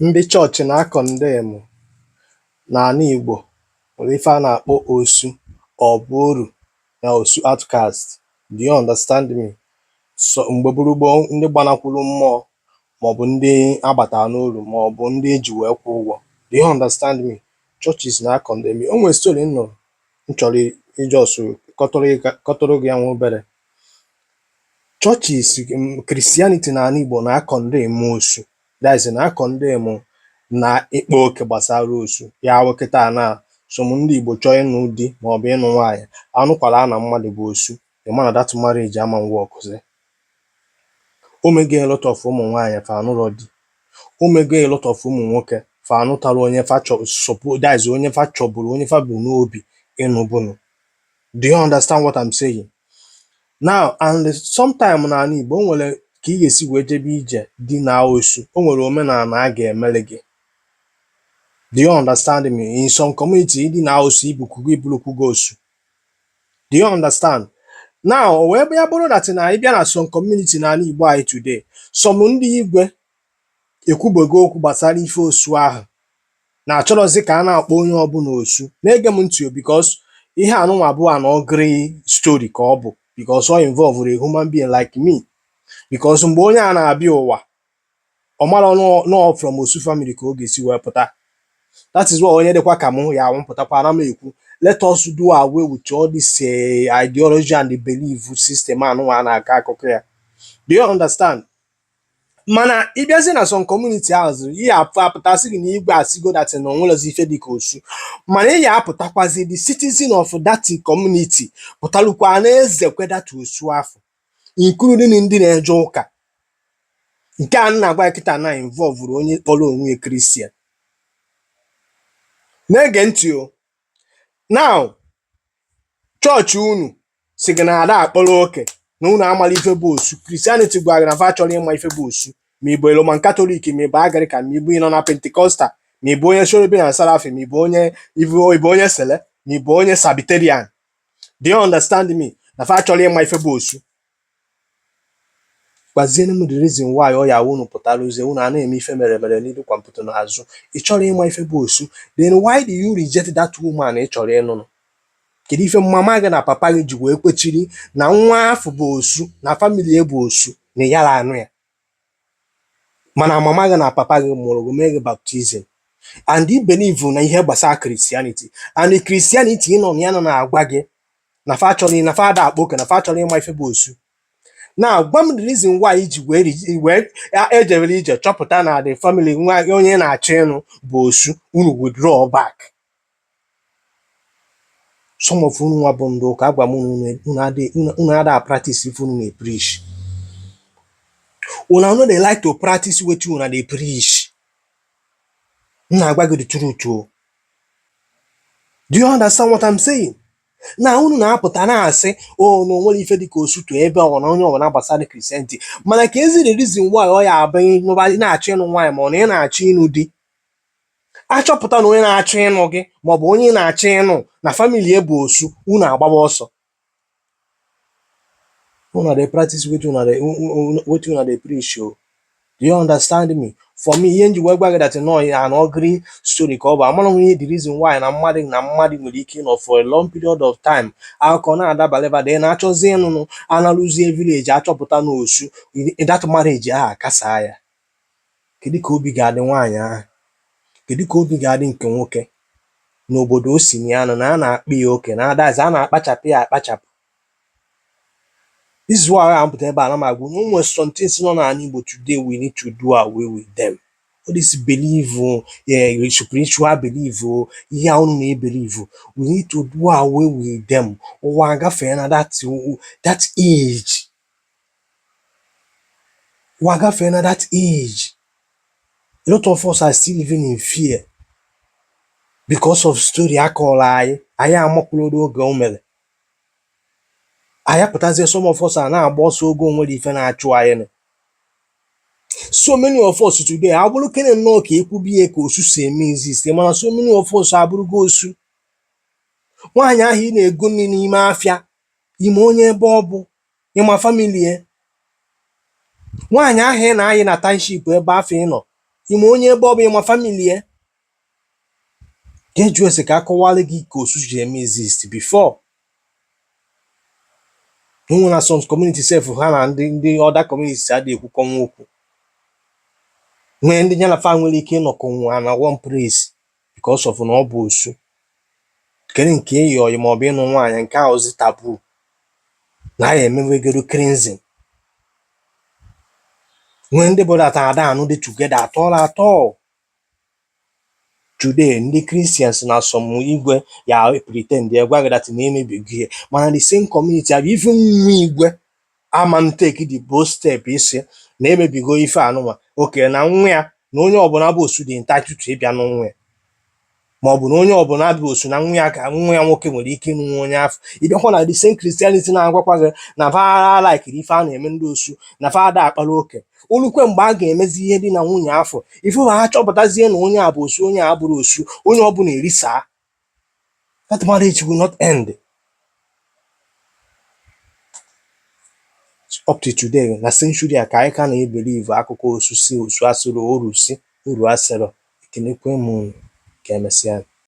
Ndị chọọchị na-acondemn n'ala Igbo nwere ife a na-akpọ osu ọ bụ oru na osu outcast. Do you understand me? So mgbe gburu gboo, ndị gbanakwuru mmụọ maọbụ ndị agbatara n'oru maọbụ ndị eji wee kwụ ụgwọ. Do you understand me? Churches na-acondemn. O nwere story m nụrụ m chọrọ ijust kọtụrụ gị ya nwa obere. Churches, Christianity n'ala Igbo na-acondemn osu, that is, na-acondemn na ịkpa oke gbasara osu. Ya wụ, kịta na some ndị Igbo chọọ ịnụ di maọbụ ịnụ nwaanyị, anụkwala na mmadụ bụ osu, ị ma na that marriage ama workzi. O mego a lot of ụmụ nwaanyị fa anụrọ di. O mego a lot of ụmụ nwoke fa anụtara onye fa chọ that is, onye fa chọburu, onye fa bụ n'obi ịnụbụnụ. Do you understand what I'm saying now? And sometime n'ala Igbo, o nwere ka ị ga-esi wee jebe ije di na osu, o nwere omenala a ga-emere gị. Do you understand me? In some community, ịdị na osu, ibukwugo iburukwugo osu. Do you understand now? O wee bịa bụrụ that na ị bịa na some community n'ala Igbo anyị today, some ndị igwe ekwubego okwu gbasara ife osu ahụ, na-achọrọzi ka a na-akpọ onye ọbụla osu. Na-ege m ntị o, because ihe anụnwa bụ an ugly story ka ọ bụ, because ọ involve a human being like me, because mgbe onye a na-abịa ụwa, ọ mara nọ from osu family ka ọ ga-esi wee pụta. That is why onye dịkwa ka mụ ya anwụpụtakwa ana m ekwu, let us do away with all this ideology and the belief system anụnwa a na-akọ akụkọ ya. Do you understand? Mana ị bịazie na some community ahụ, ihe apụtasị gị na igwe asịgo that na onwerozi ife dịka osu, mana ị ya apụtakwazi, the citizen of that community pụtalụkwa na ezekwe that osu afọ, including ndị na-eje ụka. Nke a m na-agwa ya kịta na involve onye kpọrọ onwe ya Christian. Na-ege ntị o. Now, chọọchị unu si gị na ada akpọrọ oke na unu amala ife bụ osu. Christianity gwara gị na fa chọrọ ịma ife bụ osu, ma ị bụ Roman Catholic, ma ị bụ Anglican, ma ị bụ ị nọ na Pentecostal, ma ị bụ onye Cherubim and Seraphim, ma ị bụ onye ị bụ onye Cele, ma ị bụ onye Sabbatarian. Do you understand me? Na fa chọrọ ịma ife bụ osu. Gwazienụ m the reason why ọ ya awụ unu pụtara ozie unu a na-eme ife mere mere n'iru kwamputa n'azụ. Ị chọrọ ịma ife bụ osu, then why do you reject that woman ị chọrọ ịnụnụ? Kedu ife mama gị na papa gị ji wee kwechiri na nwa afọ bụ osu, na family ya bụ osu, na yara anụ ya, mana mama gị na papa gị mụrụ gị, mee gị baptism, and i believe na ihe gbasara Christianity, and Christianity ị nọ na ya nọ na-agwa gị na fa chọrọ, na fa ada akpa oke, na fa chọrọ ịma ife bụ osu? Na gwa m the reason why iji wee ejebere ije chọpụta na the family nwa onye na-achọ ịnụ bụ osu, unu withdraw back. Some of unu nwa bụ ndị ụka, agwa m unu, unu ada practice ife unu na-preach. Una no dey like to practice wetin una dey preach. M na-agwa gị the truth o. Do you understand what I'm saying? Na unu na-apụta na-asị o na onwere ife dịka osu to ebe ọ na onye ọbụla gbasara Christianity, mana ka ezi the reason why ọ ya abụ ịnụba ị na-achọ ịnụ nwaanyị ma ọ na ị na-achọ ịnụ di, achọpụta na onye na-achọ ịnụ gị maọbụ onye ị na-achọ ịnụ na family ya bụ osu, unu agbaba ọsọ? Una dey practice wetin una dey preach o. Do you understand me? For me, ihe nji wee gwa gị that no an ugly story ka ọ bụ, amara m ihe the reason why na mmadụ nwere ike ịnọ for a long period of time, akụkọ na-adabalịba dị na-achọzi ịnụnụ, analụzie village, achọpụta na osu, that marriage ahụ akasaa ya. Kedu ka obi ga-adị nwaanyị ahụ? Kedu ka obi ga-adị nke nwoke n'obodo o si na ya nọ na a na-akpị ya oke na adazi a na-akpachapụ ya akpachapụ? This is why I pụta ebe a na m agwa unu, o nwere some things nọ n'ala Igbo today, we need to do away with them. All this belief o, yeah, spiritual belief o, ihe a unu na-ebelieve, we need to do away with them. Ụwa agafee na that age. Ụwa agafee na that age. A lot of us are still living in fear because of story akọrọ anyị, anyị amakwulodo oge o mere. Anyị apụtazie, some of us a na-agba ọsọ oge onwere ife na-achụ anyị nụ. So many of us today abụrụ kene nnọọ ka ekwubie ka osu si eme exist, mana so many of us abụrụgo osu. Nwaanyị ahụ ị na-ego nri n'ime afịa, ime onye ebe ọ bụ, ịma family ya. Nwaanyị ahụ ị na-ayị na township ebe afọ ị nọ, Ime onye ebe ọ bụ, ịma family ya, jee jụọ ese ka akọwalụ gị ka osu ji eme exist before. O nwere na some community sef, ha na ndị other communities adịghị ekwukọnwa okwu. Nwee ndị ya na fa nwere ike ịnọkọnwu ha na one place because of na ọ bụ osu. Kedu nke ịyị ọyị maọbụ ịnụ nwaanyị nke ahụzi taboo na ya emewegoro cleansing. Nwee ndị bụ that ada anụ dị together at all at all. Today ndị Christians na some igwe ya pretend ya gwa gị that na emebigo ihe, mana the same community abụ even nwa igwe ama m take the bold step isi na emebigo ife anụnwa oke na nwa ya, na onye ọbụla bụ osu dị entitled to ịbịa n'nwa ya, maọbụ na onye ọbụla bụ osu na nwa ya ka nwa ya nwoke nwere ike ịnụ nwa onye afọ. Ịbịakwa na the same Christianity na-agwakwa gị na fa likiri ife a na-eme ndị osu, na fa ada akpara oke olukwe mgbe a ga-emezi ihe dị na nwunye afọ, ife ha chọpụtazie na onye a bụ osu, onye a bụrụ osu, onye ọbụla erisa, that marriage will not end. Up to today na century a ka anyị ka na-ebelieve akụkọ osu si osu asịrị oru si uru asịrọ. Ekenekwe m unu, ka emesịa.